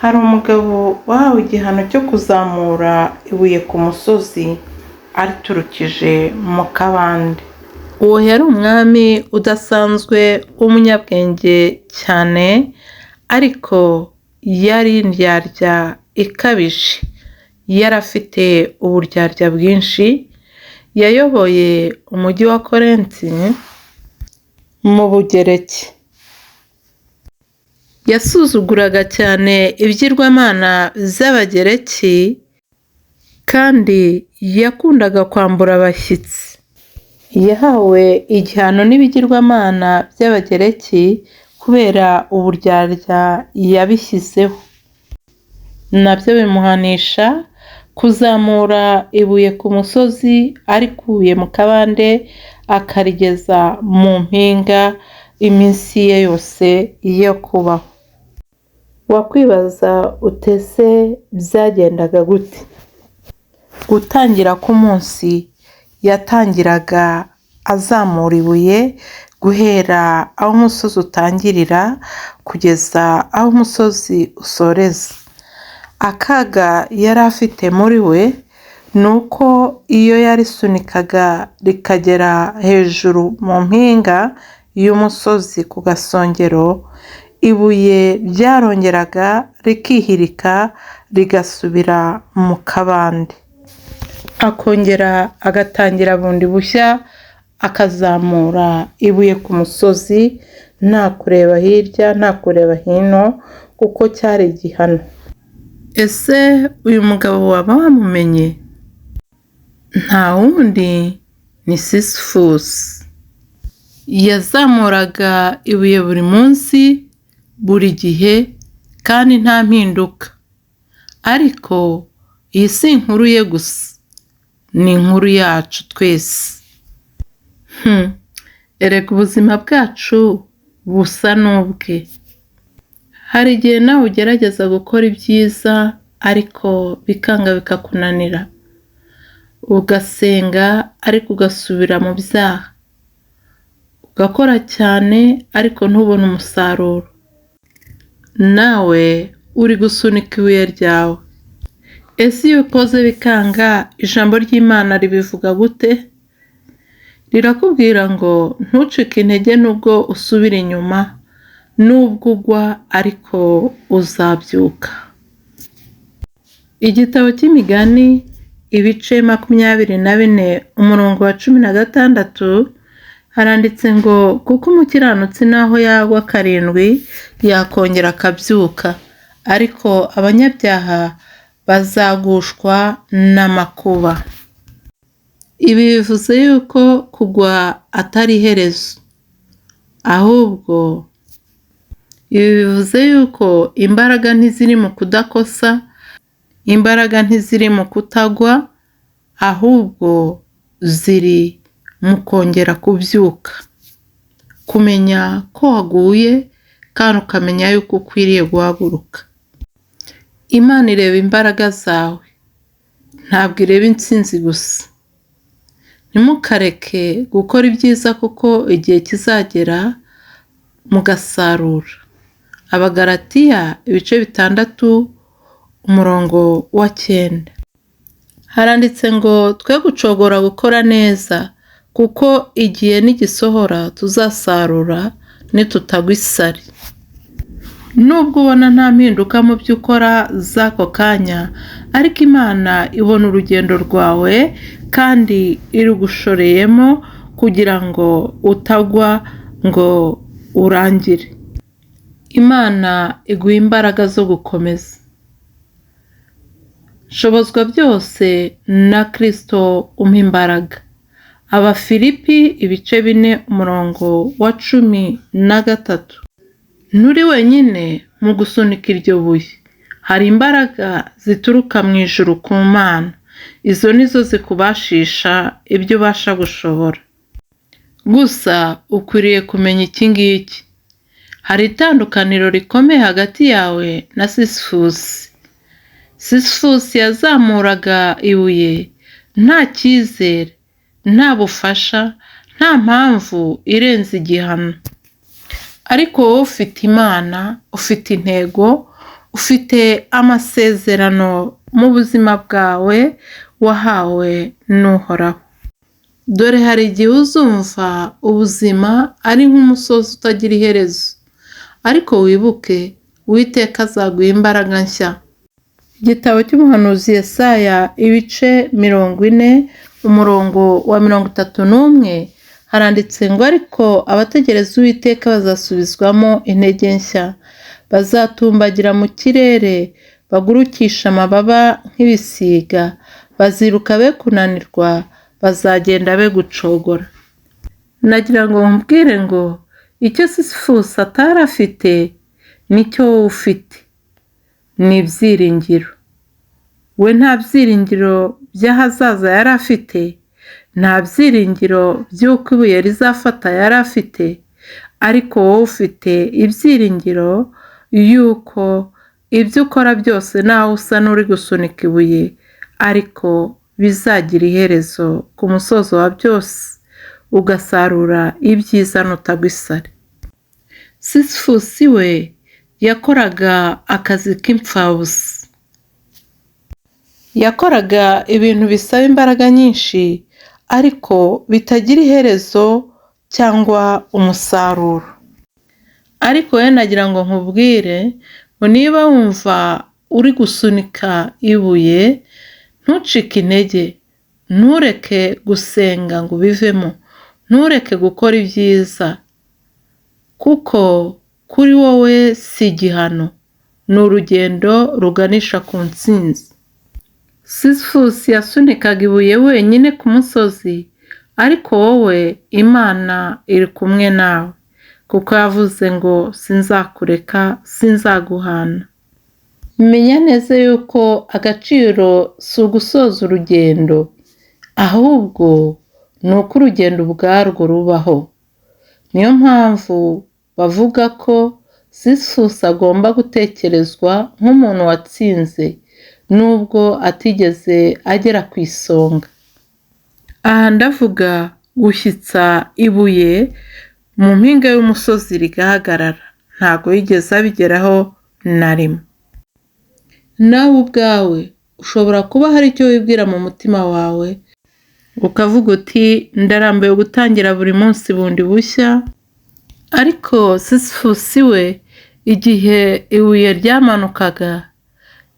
Hari umugabo wahawe igihano cyo kuzamura ibuye ku musozi ariturukije mu kabande. Uwo yari umwami udasanzwe w'umunyabwenge cyane, ariko yari indyarya ikabije. Yari afite uburyarya bwinshi, yayoboye umujyi wa Korenti mu Bugereki. Yasuzuguraga cyane ibigirwamana by'Abagereki kandi yakundaga kwambura abashyitsi. Yahawe igihano n'ibigirwamana by'Abagereki kubera uburyarya yabishyizeho. Nabyo bimuhanisha kuzamura ibuye ku musozi arikuye mu kabande akarigeza mu mpinga iminsi ye yose yo kubaho. Wakwibaza uti ese byagendaga gute? Gutangira k'umunsi yatangiraga azamura ibuye guhera aho umusozi utangirira kugeza aho umusozi usoreza. Akaga yari afite muri we ni uko iyo yarisunikaga rikagera hejuru mu mpinga y'umusozi ku gasongero, ibuye ryarongeraga rikihirika rigasubira mu kabande. Akongera agatangira bundi bushya akazamura ibuye ku musozi nta kureba hirya nta kureba hino kuko cyari igihano. Ese uyu mugabo waba wamumenye? Nta wundi ni Sisyphus. Yazamuraga ibuye buri munsi, buri gihe kandi nta mpinduka. Ariko iyi si inkuru ye gusa, ni inkuru yacu twese. Erega ubuzima bwacu busa n'ubwe. Hari igihe nawe ugerageza gukora ibyiza ariko bikanga bikakunanira, ugasenga ariko ugasubira mu byaha, ugakora cyane ariko ntubone umusaruro. Nawe uri gusunika ibuye ryawe. Ese iyo ukoze bikanga ijambo ry'Imana ribivuga gute? Rirakubwira ngo ntucike intege nubwo usubira inyuma, nubwo ugwa ariko uzabyuka. Igitabo cy'Imigani ibice 24 umurongo wa 16 haranditse ngo kuko umukiranutsi naho yagwa karindwi yakongera akabyuka, ariko abanyabyaha bazagushwa n'amakuba. Ibi bivuze yuko kugwa atari iherezo, ahubwo ibi bivuze yuko imbaraga ntiziri mu kudakosa, imbaraga ntiziri mu kutagwa, ahubwo ziri mu kongera kubyuka, kumenya ko waguye kandi ukamenya yuko ukwiriye guhaguruka. Imana ireba imbaraga zawe, ntabwo ireba intsinzi gusa. Ntimukareke gukora ibyiza kuko igihe kizagera mugasarura. Abagalatiya ibice 6 umurongo wa 9. Haranditse ngo twe gucogora gukora neza kuko igihe nigisohora tuzasarura nitutagwa isari. Nubwo ubona nta mpinduka mu byo ukora z'ako kanya, ariko Imana ibona urugendo rwawe kandi irugushoreyemo kugira ngo utagwa ngo urangire. Imana iguha imbaraga zo gukomeza. Nshobozwa byose na Kristo umpa imbaraga. Abafilipi ibice 4 umurongo wa 13. Nturi wenyine mu gusunika iryo buye. Hari imbaraga zituruka mu ijuru ku Mana. Izo ni zo zikubashisha ibyo ubasha gushobora. Gusa ukwiriye kumenya iki ngiki. Hari itandukaniro rikomeye hagati yawe na Sisyphus. Sisyphus yazamuraga ibuye nta cyizere, nta bufasha, nta mpamvu irenze igihano. Ariko wowe ufite Imana, ufite intego, Ufite amasezerano mu buzima bwawe wahawe n'Uhoraho. Dore hari igihe uzumva ubuzima ari nk'umusozi utagira iherezo, ariko wibuke Uwiteka azaguha imbaraga nshya. Igitabo cy'umuhanuzi Yesaya ibice 40 umurongo wa 31 haranditse ngo ariko abategereza Uwiteka bazasubizwamo intege nshya, bazatumbagira mu kirere, bagurukisha amababa nk'ibisiga, baziruka be kunanirwa, bazagenda be gucogora. Nagira ngo nkubwire ngo icyo Sisyphus atari afite nicyo wowe ufite, ni ibyiringiro. We nta byiringiro by'ahazaza yari afite, nta byiringiro by'uko ibuye rizafata yari afite, ariko wowe ufite ibyiringiro y'uko ibyo ukora byose nawe usa n'uri gusunika ibuye, ariko bizagira iherezo ku musozo wa byose, ugasarura ibyiza nutagwa isari. Sisyphus we yakoraga akazi k'impfabusa. Yakoraga ibintu bisaba imbaraga nyinshi ariko bitagira iherezo cyangwa umusaruro. Ariko wowe nagira ngo nkubwire ngo niba wumva uri gusunika ibuye, ntucike intege, ntureke gusenga ngo ubivemo, ntureke gukora ibyiza, kuko kuri wowe si igihano, ni urugendo ruganisha ku ntsinzi. Sisyphus yasunikaga ibuye wenyine ku musozi, ariko wowe Imana iri kumwe nawe, kuko yavuze ngo sinzakureka, sinzaguhana. Menya neza yuko agaciro si ugusoza urugendo, ahubwo ni uko urugendo ubwarwo rubaho. Niyo mpamvu bavuga ko Sisyphus agomba gutekerezwa nk'umuntu watsinze, nubwo atigeze agera ku isonga. Aha ndavuga gushyitsa ibuye mu mpinga y'umusozi rigahagarara, ntabwo yigeze abigeraho na rimwe. Nawe ubwawe ushobora kuba hari icyo wibwira mu mutima wawe, ukavuga uti ndarambiwe gutangira buri munsi bundi bushya, ariko Sisyphus we igihe ibuye ryamanukaga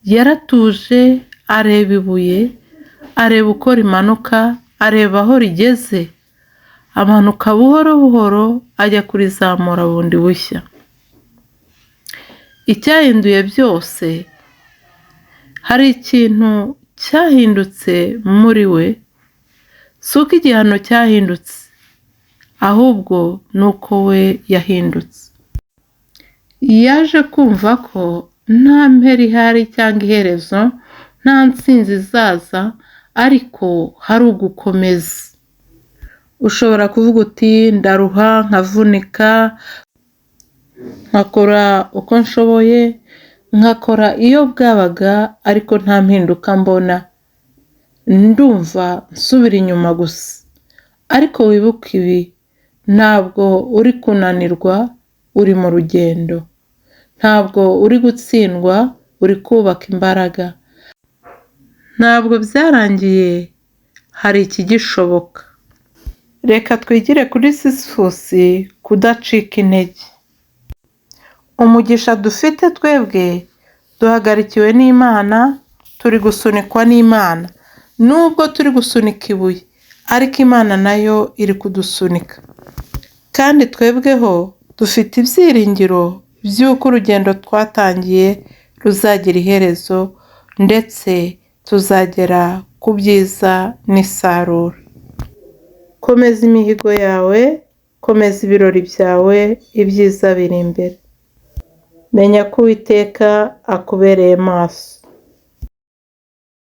yaratuje areba ibuye, areba uko rimanuka, areba aho rigeze, amanuka buhoro buhoro ajya kurizamura bundi bushya. Icyahinduye byose, hari ikintu cyahindutse muri we, si uko igihano cyahindutse, ahubwo ni uko we yahindutse. Yaje kumva ko nta mpera ihari cyangwa iherezo, nta ntsinzi izaza, ariko hari ugukomeza. Ushobora kuvuga uti ndaruha nkavunika, nkakora uko nshoboye, nkakora iyo bwabaga ariko nta mpinduka mbona, ndumva nsubira inyuma gusa. Ariko wibuke ibi, ntabwo uri kunanirwa, uri mu rugendo. Ntabwo uri gutsindwa, uri kubaka imbaraga. Ntabwo byarangiye, hari ikigishoboka. Reka twigire kuri Sisyphus kudacika intege. Umugisha dufite twebwe duhagarikiwe n'Imana, turi gusunikwa n'Imana. Nubwo turi gusunika ibuye, ariko Imana nayo iri kudusunika. Kandi twebweho dufite ibyiringiro by'uko urugendo twatangiye ruzagira iherezo, ndetse tuzagera ku byiza n'isarura. Komeza imihigo yawe, komeza ibirori byawe, ibyiza biri imbere. Menya ko Uwiteka akubereye maso.